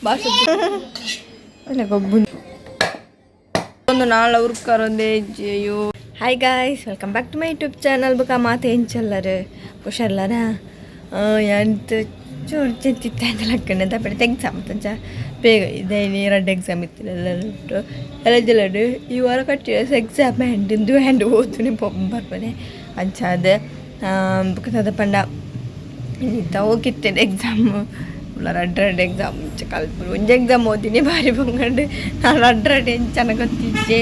ಭಾಷೆ ಗೊಬ್ಬು ಒಂದು ನಾಳೆ ಉರ್ಕರೊಂದೇ ಅಯ್ಯೋ. Hi guys, welcome back to my YouTube channel. ಬುಕ್ಕ ಮಾತೆ ಎಂಚಲ್ಲರು ಹುಷಾರ್ಲಾರ ಎಂತ ಚೂರು ಚಿಂತಿತ್ತ ಲಕ್ಕಣೆ ತಪ್ಪಡೆ ಎಕ್ಸಾಮ್ ತಂಚ ಬೇಗ ಇದೆ. ಎರಡು ಎಕ್ಸಾಮ್ ಇತ್ತು ಎಲ್ಲ ಎಲ್ಲ ಈ ವಾರ ಕಟ್ಟಿ ಎಕ್ಸಾಮ್ ಹ್ಯಾಂಡ್ ಇಂದು ಹ್ಯಾಂಡ್ ಓದ್ತೀನಿ ಬರ್ಪನೆ ಅಂಚಾದ ಬುಕ್ಕ ಪಂಡ ಇನ್ನಿತ್ತ ಹೋಗಿತ್ತೇನೆ. Exam ರಡ್ಡು ರಡ್ಡು exam ಕಲ್ಪು. ಒಂಜಿ ಎಕ್ಸಾಮ್ ಓದಿನಿ ಬಾರಿ ಬಂಗಂಡು. ನಾನು ರಡ್ಡು ರಡ್ಡು ಎಂಚನ ಗೊತ್ತಿಜ್ಜೆ.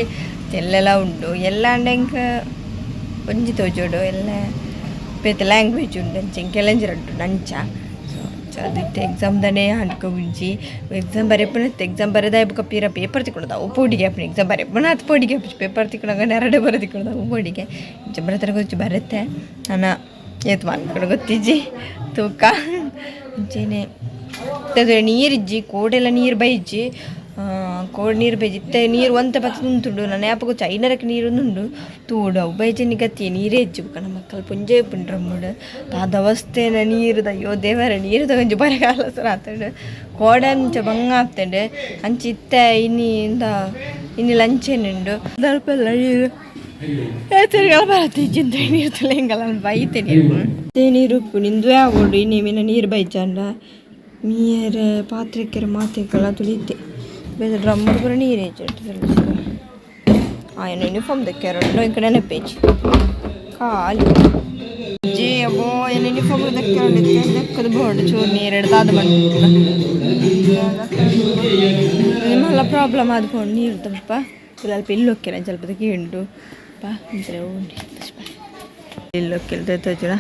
ಎಲ್ಲೆಲ್ಲ ಉಂಡು ಎಲ್ಲ ಅಂಡ ಎಂಕ್ ಒಂಜಿ ತೋಜೋಡು ಎಲ್ಲ ಬೇತೆ ಲ್ಯಾಂಗ್ವೇಜ್ ಉಂಡು ಅಂಚ ಎಂಕ್ ಎಲ್ಲಂಜಿ ರಡ್ಡು ಅಂಚ. ಸೊ ಅದು ಎಕ್ಸಾಮ್ ದಾನೆ ಅಂಟ್ಕೊ ಒಂಜಿ ಎಕ್ಸಾಮ್ ಬರೆಪುನ. ಎಕ್ಸಾಮ್ ಬರೆದಾಯ ಬೊಕ ಪಿರ ಪೇಪರ್ ತಿಕ್ಕೊಡೋದು ಅವು ಪೋಡಿಗೆ ಆಪುಂಡು. ಎಕ್ಸಾಮ್ ಬರೆಪುನ ಅದು ಪೋಡಿಗೆ ಆಪುಜಿ. ಪೇಪರ್ ತಿಕ್ಕುನಗ ನೆರಡೆ ಬರ ತಿಕ್ಕೊಡೋದು ಅವು ಪೋಡಿಗೆ. ಇಂಚ ಬರೆತರ ಗೊಚ್ಚು ಬರುತ್ತೆ ನಾನು ಏತ್ ಮನ್ಕಡೆ ಗೊತ್ತಿಜ್ಜಿ ತೂಕ ಅಂಚೆನೆ ನೀರಿಜ್ಜಿ ಕೋಡೆಲ್ಲ ನೀರು ಬೈಜ್ಜಿ. ಕೋಡ್ ನೀರು ಬೈಜಿ ಇತ್ತೆ ನೀರು ಒಂತೆ ಪತ್ತ ಉಂತುಂಡು. ನನ್ನ ಯಾಪಗ ಚೈನರಕ್ಕೆ ನೀರು ಉಂಡು ತೂಡು ಅವು ಬೈಜನಿ ಗತಿ ನೀರೇ ಹೆಚ್ಚು ಬೊಕ ನಮ್ಮ ಮಕ್ಕಳು ಪುಂಜೆ ಪುಂಡ್ರಮ್ಮಡು ದಾದ ಅವಸ್ಥೆನ ನೀರುದ. ಅಯ್ಯೋ ದೇವರ, ನೀರು ಒಂಜಿ ಬರಗಾಲ ಸರ್ ಆತಂಡು. ಕೋಡೆ ಅಂಚ ಬಂಗ ಆತಂಡು. ಅಂಚ ಇತ್ತೆ ಇನಿ ಇಂದ ಇನಿ ಲಂಚೇನುಂಡು ದಲ್ಪೆಲ್ಲ ನೀರು ತಿರ್ಗಲ ಬರತ್ತೆ. ಇಜ್ಜಿಂದ ನೀರು ತುಲೆಂಗಲ ಬೈತೆ ನೀರು ನೀರು ಉಪ್ಪು ನಿಂದು ಆವೊಡು. ಇನಿ ಮಿನ ನೀರು ಬೈಜಾಂಡ ಮೀಯರೆ ಪಾತ್ರೆಕ್ಕೆರೆ ಮಾತೆಕಲ ತುಳಿತೆ. ಬೇರೆ ಡ್ರಮ್ ಪೂರ ನೀರು ಹೆಚ್ಚು. ఆయన ಯೂನಿಫಾರ್ಮ್ ದಕ್ಕಾರ ಈ ಕಡೆ ನೆಪೇಜ್ ಖಾಲಿ ಜಿ ಅಬ್ಬೋ ಏನು ಯೂನಿಫಾರ್ಮ್ ದಕ್ಕಾರ ದಕ್ಕದು ಬೋರ್ಡ್ ಚೂರು ನೀರು ಹಿಡ್ದಾದ ನಿಮ್ಮೆಲ್ಲ ಪ್ರಾಬ್ಲಮ್ ಆದ ಫೋನ್ ನೀರು ತಪ್ಪ ಸ್ವಲ್ಪ ಇಲ್ಲೊಕ್ಕಿಲ್ಲ ಸ್ವಲ್ಪ ಉಂಟು ಪಾ ಅಂತಾರೆ ಉಂಟು ಇಲ್ಲೊಕ್ಕಿಲ್ಲ ತೋಜುನ.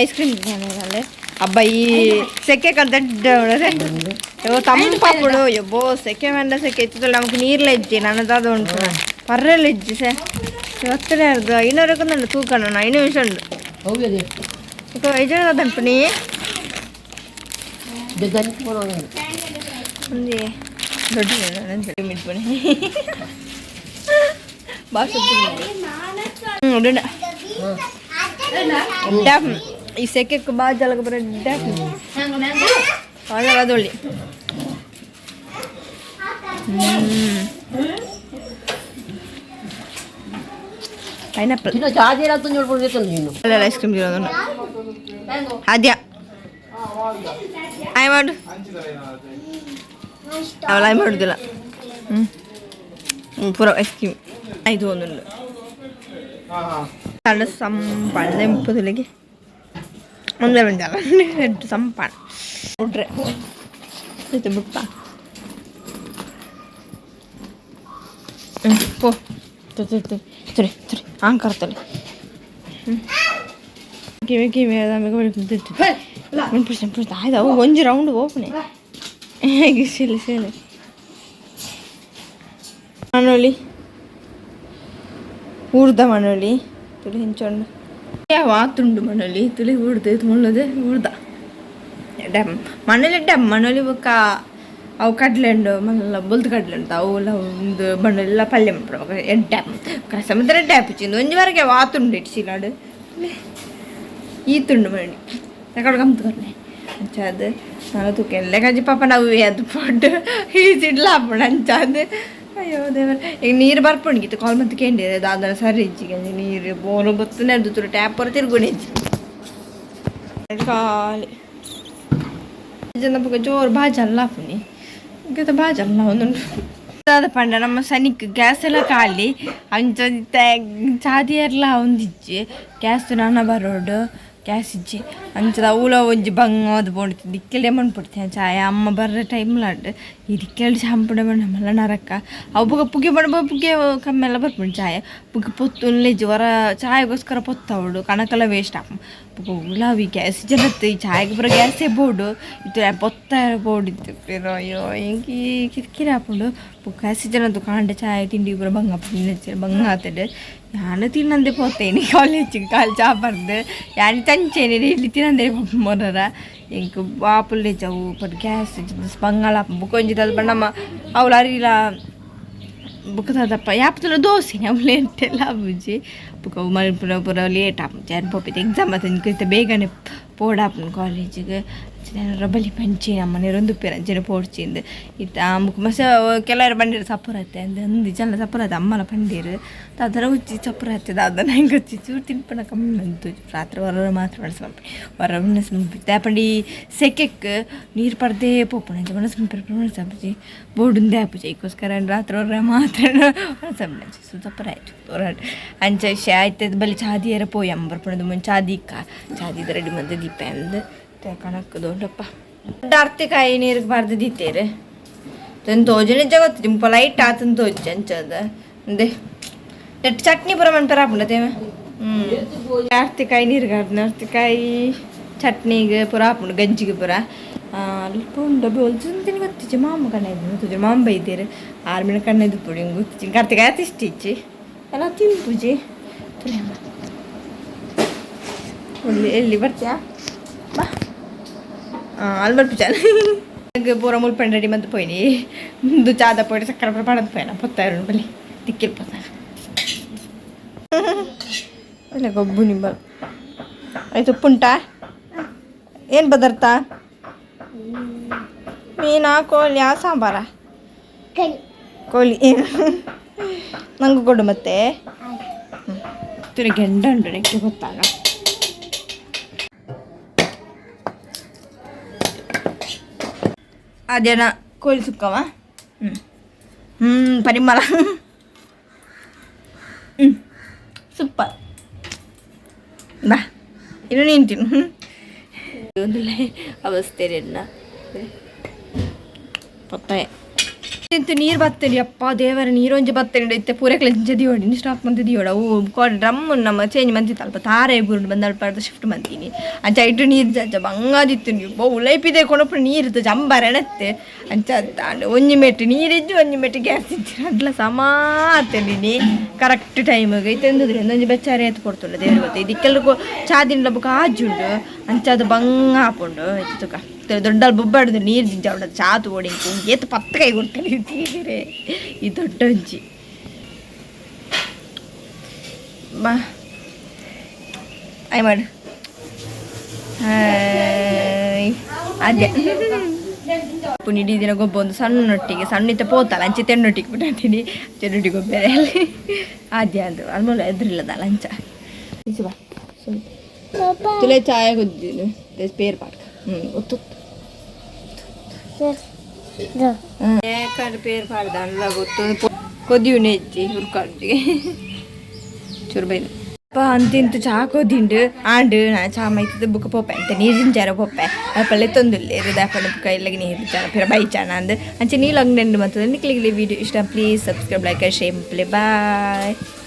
ಐಸ್ ಕ್ರೀಮ್ ಅಬ್ಬ ಈ ಸೆಕೆ ಕಲ್ದಡ್ಡ ತಂಪಾಪುಡು. ಯಬ್ಬೋ ಸೆಕೆ ಮಂಡ ಸೆಕೆ ಇತ್ತು ನಮಕ್ ನೀರ್ಲ ಇಜ್ಜಿ ನನ್ನದಾದ ಉಂಟು ಪರ್ರೆಲ್ಲ ಇಜ್ಜಿ ಸೆ ಒತ್ತಡ ಅರ್ಧ ಐನೂರಕ್ಕೆ ತೂಕಣ 5 ನಿಮಿಷ ಉಂಟು. ಐದು ಉಂಟು ನೀ ಒಂದೇ ದೊಡ್ಡ ಮಿಟ್ಪಣೆ ಭಾಷೆ. ಈ ಸೆಕೆಕ್ ಬಾಜಲಗ ಬರ ಅದೊಳ್ಳಿ. ಪೈನಾಪಲ್ ಅಲ್ಲ ಐಸ್ ಕ್ರೀಮ್ ತಿನ್ನೋದು ಆದ್ಯ ಆಯ್ ಮಾಡು. ಅವಳು ಆಯ್ ಮಾಡುದಿಲ್ಲ. ಹ್ಞೂ ಹ್ಞೂ ಪೂರ ಐಸ್ ಕ್ರೀಮ್ ಇದು ಒಂದುಂಡು നല്ല ಸಂಪಾಣ ಮುಪ್ಪದುಲೆಗೆ ಒಂದೇ ಒಂದಲ್ಲ ಸಂಪಾಣ ಬಿಟ್ರೆ ಇದು ಬುಟ್ಟ. ಹ್ಞೂ ಪೋ ತುರಿ ತುರಿ ಆಂಕರ್ತಲೆ. ಹ್ಞೂ ಕಿವಿ ಕಿವಿ ಆಯ್ತು ಅವು ಒಂಜಿ ರೌಂಡ್ ಓಪನೆ ಸಿಲೆ ಸಿಲೆ ಮನೋಳಿ ಊರ್ದ ಮನೋಳಿ ತುಳಿ ಹೆಂಚೊಂಡು ಯಾವ ಆತುಂಡು ಮನೋಳಿ ತುಳಿ ಊರ್ದ ಇದು ಮುಳ್ಳದೆ ಊರ್ದ ಡ್ಯಾಮ್ ಮನೇಲಿ ಡ್ಯಾಮ್ ಮನೋಳಿ ಬೊಕ್ಕ ಅವು ಕಡಲೆ ಉಂಡು ಮಲ್ಲ ಬೊಲ್ದು ಕಡಲೆ ಉಂಟು. ಅವು ಒಂದು ಬಣ್ಣೆಲ್ಲ ಪಲ್ಯ ಮನ್ಪುಡು ಎಡ್ಡೆ ಸಮುದ್ರ ಎಡ್ಡೆ ಆಪುಜಿ. ಒಂಜಿ ವರೆಗೆ ವಾತುಂಡು ಇಟ್ಸಿಲಾಡು ಈ ತುಂಡು ಮಣಿ ತಕಡೆ ಗಮ್ತು ಕರ್ನೆ ಅಂಚಾದ್ ನಾನು ತೂಕ ಎಲ್ಲ ಕಜಿ ಪಾಪ ನಾವು ಅದು ಪೊಡ್ಡು ಈ ಸಿಡ್ಲ ಆಪುಂಡು ಅಂಚಾದ್. ಅಯ್ಯೋ ದೇವರ, ಈಗ ನೀರು ಬರ್ಪುಂಡು ಕಾಲ್ ಮತ್ತೆ ಕೇಂಡಿ ದಾದನ ಸರಿ ಇಜ್ಜಿಗೆ ನೀರು ಬೋನು ಬತ್ತನೆ ತುರು ಟ್ಯಾಪ್ ಪೂರ ತಿರುಗುಣಿ ಖಾಲಿ ಜನ ಜೋರು ಬಾಜಲ್ಲ ಆಪುನಿ ಗತ ಬಾಜಲ್ಲ ಒಂದುಂಡು ದಾದ ಪಂಡ ನಮ್ಮ ಸನಿಕ್ ಗ್ಯಾಸ್ ಎಲ್ಲ ಖಾಲಿ. ಅಂಚ ಚಾದಿಯರ್ಲ ಒಂದಿಜ್ಜಿ ಗ್ಯಾಸ್ ನನ ಬರೋಡು ಗ್ಯಾಸ್ ಇಜ್ಜಿ ಅಂಚದ ಅವುಲ ಒಂಜಿ ಬಂಗ ಅದು ಬೋಡ್ತಿ ದಿಕ್ಕೆಲೆ ಮನ್ಪುಡ್ತೆ ಚಾಯ ಅಮ್ಮ ಬರ್ರೆ ಟೈಮ್ ಲಾಡ್ ಈ ದಿಕ್ಕೆಲ್ ಶಾಂಪುಡ ಮಲ್ಲ ನರಕ ಅವು ಬೊಕ ಪುಗೆ ಬಡ ಪುಗೆ ಕಮ್ಮೆಲ್ಲ ಬರ್ಪುಂಡು ಚಾಯ ಪುಗೆ ಪೊತ್ತು ಜ್ವರ ಚಾಯಗೋಸ್ಕರ ಪೊತ್ತವಡು ಕಣಕಲ ವೇಸ್ಟ್ ಆಪ ಬೊಕ ಉಲಾವಿ ಗ್ಯಾಸ್ ಜನತ್ತು ಈ ಚಾಯಗ್ ಪೂರ ಗ್ಯಾಸೇ ಬೋಡು ಇತ್ತು ಪೊತ್ತ ಬೋಡಿತ್ತು. ಪಿರ ಅಯ್ಯೋ ಎಂಕಿ ಕಿರಿಕಿರಿ ಆಪುಂಡು. ಬೊಕ ಗ್ಯಾಸ್ ಜನತ್ತು ಕಾಂಡೆ ಚಾಯ್ ತಿಂಡಿ ಪೂರ ಬಂಗ ಬಂಗ ಆತಂಡು. ಯಾನು ತಿನ್ನಂದೆ ಪೋತೇನೆ ಕಾಲೇಜಿಗೆ ಕಾಲು ಚಾ ಬರ್ದು ಯಾನ್ ತಂಚೇನೆ ಇಲ್ಲಿ ತಿನ್ನಂದೆ ಮೊರರ ಎಂಕ್ ಬಾಪುಲ್ಲೆ ಅವು ಪಟ್ ಗ್ಯಾಸ್ ಬಂಗಾಳ ಬೊಕ ಒಂಜಿ ದಾದ ಪಂಡ ನಮ್ಮ ಅವ್ಲು ಅರಿಲ ಬೊಕ ದಾದಪ್ಪ ಯಾಪುಲ ದೋಸೆ ಅವು ಲೇಟ್ ಎಲ್ಲ ಆಪುಜಿ. ಬೊಕ ಅವು ಮಲ್ಪುನ ಪೂರ ಲೇಟ್ ಆಪುಜಿ. ಯಾನ್ ಪೋಪೆತೆ ಎಕ್ಸಾಮ್ ಆತ ಇತ್ತೆ ಬೇಗನೆ ಪೋಡಾಪುನ ಕಾಲೇಜಿಗೆ ರಬಲಿ ಪಂಚಿ ಅಮ್ಮನೆ ರೊಂದು ಪೇರು ಅಂಚನೆ ಪೋಡ್ಚಿಂದು ಇತ್ತ ಮುಕ್ ಮಸ ಕೆಲವರು ಬಂದಿರು ಸಪ್ಪುರತ್ತೆ ಅಂದು ಅಂದು ಜನ ಸಪ್ಪುರತ್ತೆ ಅಮ್ಮನ ಪಂಡೀರು ದಾದರ ಉಚ್ಚಿ ಸಪ್ಪುರತ್ತೆ ದಾದ ನಂಗೆ ಉಚ್ಚಿ ಚೂರು ತಿನ್ಪಣ ಕಮ್ಮಿ ಬಂತು ರಾತ್ರಿ ಹೊರ ಮಾತ್ರ ಮನಸ್ಸು ಮನ್ಪಿ ಹೊರ ಮನಸ್ಸು ಮನ್ಪಿ ದಾಪಂಡಿ ಸೆಕೆಕ್ ನೀರು ಪಡ್ದೇ ಪೋಪುಣ ಅಂಚ ಮನಸ್ಸು ಮನ್ಪಿ ಮನಸ್ಸು ಆಪುಜಿ ಬೋಡುಂದೇ ಆಪುಜಿ ಐಕ್ಕೋಸ್ಕರ ರಾತ್ರಿ ಹೊರ ಮಾತ್ರ ಮನಸ್ಸು ಮನ್ಪಿ ಸಪ್ಪರ ಆಯ್ತು ಹೊರ ಅಂಚ ಶೆ ಆಯ್ತು ಬಲಿ ಚಾದಿಯರ ಪೋಯಿ ಅಮ್ಮ ಬರ್ಪಣದ ಮುಂಚೆ ಚಾದಿಕ್ಕ ಚಾದಿದ ರೆಡಿ ಮಂದೆ ದೀಪ ಅಂದು ಕಣಕ್ ದೊಡ್ಡಪ್ಪ ಅರ್ತಿಕಾಯಿ ನೀರಿಗೆ ಬಾರ್ದು ದೀತೇರು ತನ್ ತೋಜನೆ ಜಗತ್ತು ನಿಂಪ ಲೈಟ್ ಆತನ್ ತೋಜ್ ಅಂಚದ ಅಂದೆ ನೆಟ್ ಚಟ್ನಿ ಪೂರ ಮನ್ಪೆರ ಆಪುಂಡ ತೇಮ ಅರ್ತಿಕಾಯಿ ನೀರಿಗೆ ಹಾರ್ದು ಅರ್ತಿಕಾಯಿ ಚಟ್ನಿಗೆ ಪೂರ ಆಪುಂಡು ಗಂಜಿಗೆ ಪೂರ ಅಲ್ಪ ಉಂಡು ಬೊಲ್ಜು ಗೊತ್ತಿಜ್ಜಿ ಮಾಮ ಕಣ್ಣ ಇದ್ದು ತೋಜು ಮಾಮ ಬೈದೇರು ಆರು ಮಿನ ಕಣ್ಣ ಇದ್ದು ಪುಡಿ ಗೊತ್ತಿಜ್ಜಿ ಕಾರ್ತಿಕಾಯಿ ಅತಿಷ್ಟಿಚ್ಚಿ ಎಲ್ಲ ತಿಂಪುಜಿ ತುಳಿಯಮ್ಮ ಎಲ್ಲಿ ಎಲ್ಲಿ ಬರ್ತೀಯಾ ಬಾ ಅಲ್ಲಿ ಬರ್ಪುಜ ನಂಗೆ ಪೂರ ಮುಲ್ಪಂಡು ರೆಡಿ ಮಂತ್ ಪೋಯಿನಿ ಮುಂದು ಚಾದ ಪೋಯ್ಡು ಸಕ್ಕರೆ ಪೂರ ಪಾಡೋದು ಪೋಯ್ನ ಪೊತ್ತಾರು ಬಲ್ಲಿ ತಿಕ್ಕಿಲ್ ಪೊತ್ತಾಗ ಇಲ್ಲ ಗೊಬ್ಬು ನಿಂಬ ಆಯ್ತು ಉಪ್ಪುಂಟಾ ಏನು ಪದಾರ್ಥ ಮೀನಾ ಕೋಳಿ ಆ ಸಾಂಬಾರ ಕೋಳಿ ನಂಗೂ ಕೊಡು ಮತ್ತೆ ತುರಿ ಗೆಂಡ ಉಂಟು ನೆಕ್ಕೆ ಗೊತ್ತಾಗ ಅದೇನ ಕೋಳಿ ಸುಕ್ಕವ ಹ್ಞೂ ಹ್ಞೂ ಪರಿಮಳ ಹ್ಞೂ ಸೂಪರ್ ಬಾ ಇನ್ನು ನೀನು ತಿನ್ನು ಹ್ಞೂ ಒಂದು ಅವಸ್ಥೆ ಪತ್ತಾಯ ಇಂತ ನೀರು ಬತ್ತೇನೆ ಅಪ್ಪ ದೇವರ ನೀರೊಂಜಿ ಬತ್ತೇನೆ ಇತ್ತೆ ಪೂರಕ್ಲೆ ಇಂಚ ದಿಯೋಡಿ ಸ್ಟಾಪ್ ಮಂತ್ ದಿಯೋಡ ಅವು ಡ್ರಮ್ ನಮ್ಮ ಚೇಂಜ್ ಮಂತಿತ್ತು ಅಲ್ಪ ತಾರೆ ಬುರುಂಡು ಬಂದು ಅಲ್ಪ ಅರ್ಧ ಶಿಫ್ಟ್ ಮಂತೀನಿ ಅಂಚ ಇಟ್ಟು ನೀರು ಜಂಚ ಬಂಗಾದಿತ್ತು ನೀವು ಉಲೈಪಿದೆ ಕೊನಪು ನೀರು ಜಂಬಾರ ಎಣತ್ತೆ ಅಂಚ ಒಂಜಿ ಮೆಟ್ಟು ನೀರಿದ್ದು ಒಂಜಿ ಮೆಟ್ಟು ಗ್ಯಾಸ್ ಇಜ್ಜಿ ಅಡ್ಲ ಸಮ ಆತೇನಿ ಕರೆಕ್ಟ್ ಟೈಮಿಗೆ ಇತ್ತೆ ಒಂಜಿ ಬೆಚ್ಚಾರೆ ಎತ್ತು ಕೊಡ್ತುಂಡು ದೇವ್ರ ಗೊತ್ತು ಇದಕ್ಕೆಲ್ಲ ಚಾದಿನ ಬೊಕ ಆಜುಂಡು ಅಂಚ ಅದು ಬಂಗ ಆಪುಂಡು ತುಕ ದೊಡ್ಡ ಬೊಬ್ಬಾಡುದು ನೀರು ಜಿಂಜ ಉಂಡು ಚಾತು ಓಡಿಂಕು ಏತ್ ಪತ್ತು ಕೈ ಕೊಡ್ತಾರೆ ತೀರೆ ಈ ದೊಡ್ಡ ಒಂಜಿ ಬಾ ಆಯ್ ಮಾಡು ಹಾಯ್ ಅದೇ ಇಡೀ ದಿನ ಗೊಬ್ಬ ಒಂದು ಸಣ್ಣ ಒಟ್ಟಿಗೆ ಸಣ್ಣ ಇತ್ತ ಪೋತಲ್ಲ ಅಂಚೆ ತೆಣ್ಣೊಟ್ಟಿಗೆ ಬಿಟ್ಟಾತೀನಿ ಚೆನ್ನೊಟ್ಟಿಗೆ ಗೊಬ್ಬರ ಅಲ್ಲಿ ಆದ್ಯ ಅದು ಅಲ್ಮೂಲ ಎದುರಿಲ್ಲದಲ್ಲ ಅಂಚ ಬಾ ತುಲೆ ಚಾಯ ಗುದ್ದಿನು ಪೇರ್ ಪಾಡ್ಕ ಹ್ಞೂ ಒತ್ತು ಪೇರ್ ಪಾಡ್ದ ಅಲ್ಲ ಗೊತ್ತು ಕೊದಿಯುನೆ ಹೆಚ್ಚಿ ಹುರ್ಕಾಡ್ಜಿಗೆ ಚೂರು ಬೈದು ಅಪ್ಪ ಅಂತಿಂತು ಚಾ ಕೊದಿಂಡು ಆಂಡು ನಾ ಚಾ ಮೈತದ ಬುಕ್ಕ ಪೋಪೆ ಅಂತ ನೀರಿನ ಚಾರ ಪೋಪೆ ಅಪ್ಪಲೆ ತೊಂದಿಲ್ಲ ಇರೋದು ಬುಕ್ಕ ಇಲ್ಲಗೆ ನೀರು ಚಾರ ಪಿರ ಬೈ ಚಾನ ಅಂದು ಅಂಚೆ ನೀರು ಅಂಗಡಿ ಮತ್ತು ನಿಕ್ಲಿಗೆ ವಿಡಿಯೋ ಇಷ್ಟ please subscribe like share play bye.